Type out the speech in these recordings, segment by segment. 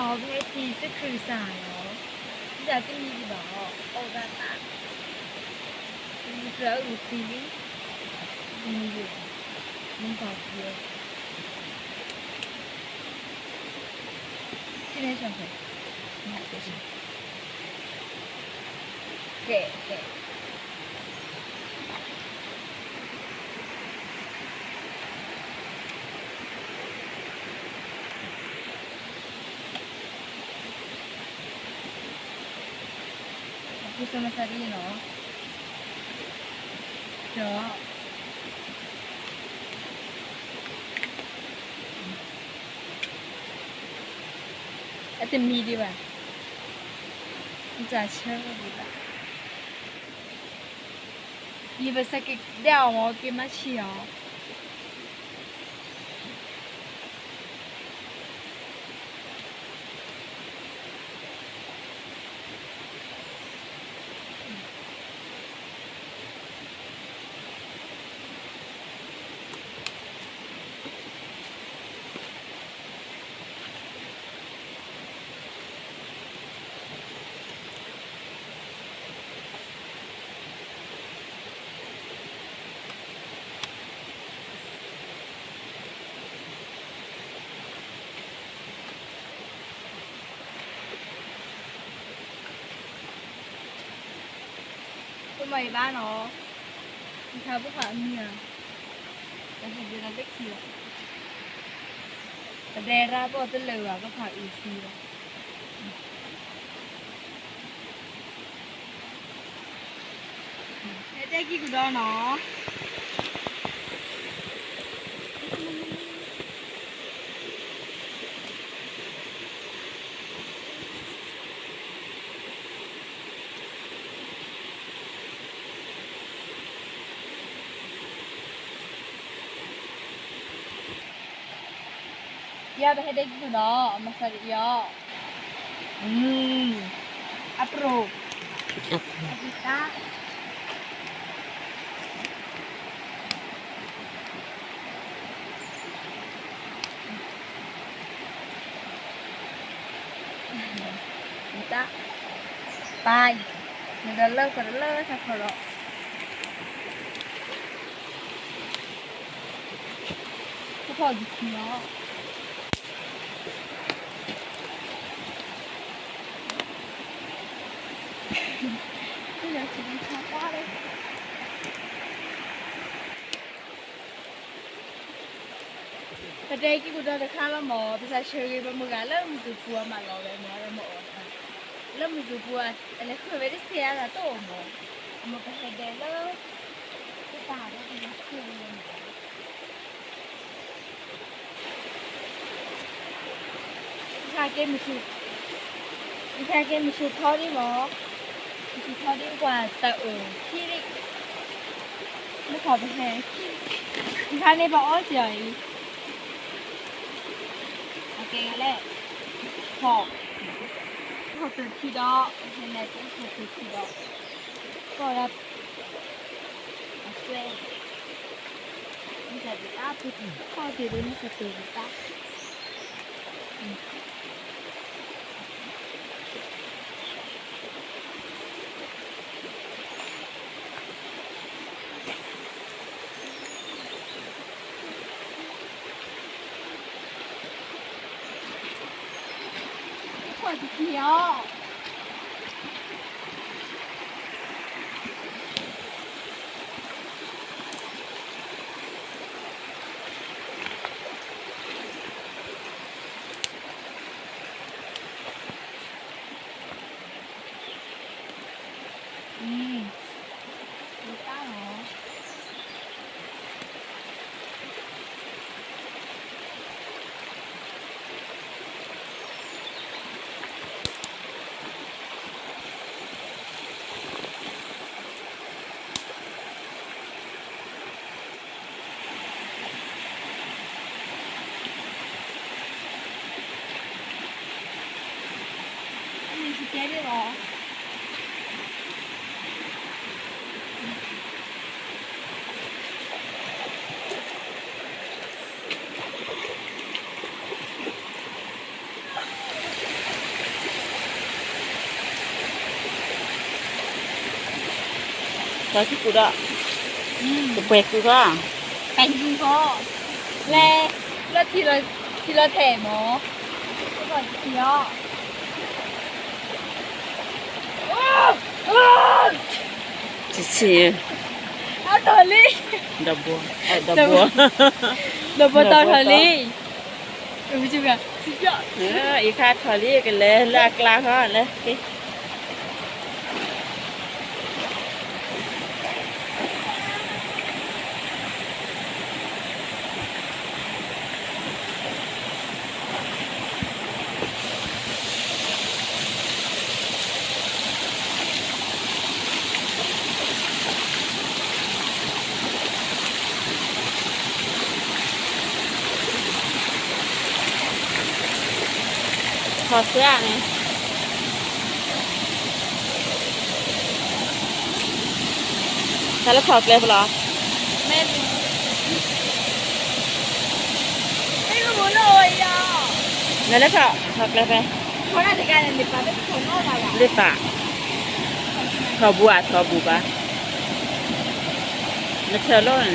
အီၤဖဲထံစ့ၢ်ခရံာ်စးလီၤ, မ့ၢ်တမံၤဒံးဘၣ်အီၤ, အီၣ်ဘၣ်သး, တမံၤကြၢးအုၣ်သံလံ, တမံၤဒံးဘၣ်, မ့ၢ်ပှၤပှဲၤ, ကဲ, ကဲ. အဖိစၢမၤစၢ်ဒ်အံၤနီၤ, ဒီး အတမံၤဒံးဘၣ်, မတၤဆၢဒံးဘၣ်, ယပစၢက့ၤဒဲးအီၤမ့ၢ်က့ၤမၤဆံးအီၤ. ပမၤအံၤဘၣ်နီၤ, ယခါဘၣ်ဃးအမံၤဧါ, တဟဲဒၢးလၢလၢခံလီၤ, ပဒဲရၣ်ဘၣ်တလၢာ်ဘၣ် ဘၣ်ဃးအုးသံလီၤ. ဟဲတဲကံၢ်ကဒီးနီၤ. ယၤပဟဲဒဲကံၢ်နီၤ, မၤစၢ်ဒ်အံၤအီၤ, အပြိၢ်, အဒုးတၢ် တၢ်, ပၢ်အံၤ, နဒီးလၢကရၢလၢတၢ်ခီဒီး, ကဖီၣ်ဒုးခံလီၤ. ပတဲကံၢ်ကဒီးတခါလီၤမး, ပစၢ်ဆၢဂ့ၤပမုၢ်ဂၤလၢမုၢ်သူပူၤအမးလီၤဝဲမး, လၢမုၢ်သူပူၤ, အလဲၤဃုဝဲတစဲးအါဂၤတအိၣ်မး, အမ့ၢ်ပဟဲဒဲးလၢ ပတၢ်ဒီးပယီၤဆၢဂ့ၤမး. ယခါက့ၤမုၢ်ဆူၣ်ထီဒံးမး, မုၢ်ဆူၣ်ထီဒံးကွၢ်တၢ်အၢၣ်ခံဒံး, မုၢ်ခီၣ်ပဟဲ, ယခါန့ၣ်ပအီစ့ၢ်အီၤအံၤ, အကဲဂၤလဲၣ်, ခီၣ်, ခီၣ်တၢၢ်ခံဒီး, ဟဲလဲၣ်က့ၤခီၣ်တၢၢ်ခံဒီး, ကီၢ်ဒၣ် အစွဲ, မ့ၢ်တၢ်ဒုးတၢ်ပူၤ, ခီၣ်တၢၢ်ဒ်မ့ၢ်တၢ်တၢၢ်ဒုးတၢ်, ခီၣ်တၢၢ်ခံအီၤ. အံၤ, ဒုးတၢ်လီၤ. အန့ၣ်ကဲဒၣ်လီၤ. ဒီးထံကူဒီး, တပှဲၤကူဃီ, ပှဲၤကူဃီ, လဲၤ, လၢထံလီၤထဲမး, ထံလီၤ, ဆံးဆံး, အထီၣ်လံ, ဒီးဘိ, ဒီးဘိ, ဒီးဘိတီထီၣ်လံ, အံၤခါထီၣ်လံ ကလဲၤလၢအကျါဃီလၢ ထီၣ်စှၤန့ၣ်, တၢ်လၢထီၣ်ကျဲဖဲလဲၣ်, မ့ၢ်လၢထီၣ်, ထီၣ်ကျဲဖဲ, လၢပၢ်, ထီၣ်ဘူးဧါ ထီၣ်ဘူးဘၣ်, နဆၢလိန့ၣ်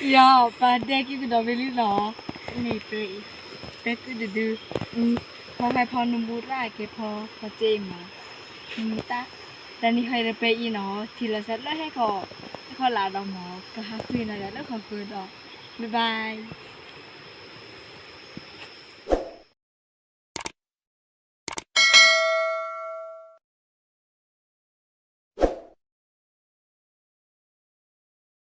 ယီၤ, ပၢ်ဒဲက့ၤကဒီးဝဲလံလီၤ, မ့ၢ်ပ, ပၢ်ကုၢ်တဒု, ဖီဟဲဖီနမူတၢ်ကဲဖီ, ဖီစ့အံၤမး, နမူတၢ်, တနံၤဟဲတပၢ်အံၤနီၤ, ထံလီၤစၢလၢဟဲခီ, ဟဲခီလၢဒီးမး, ကဟးဃုနၤဒီးလၢခီဃုဒီး, ဘၣ်ဘၣ်.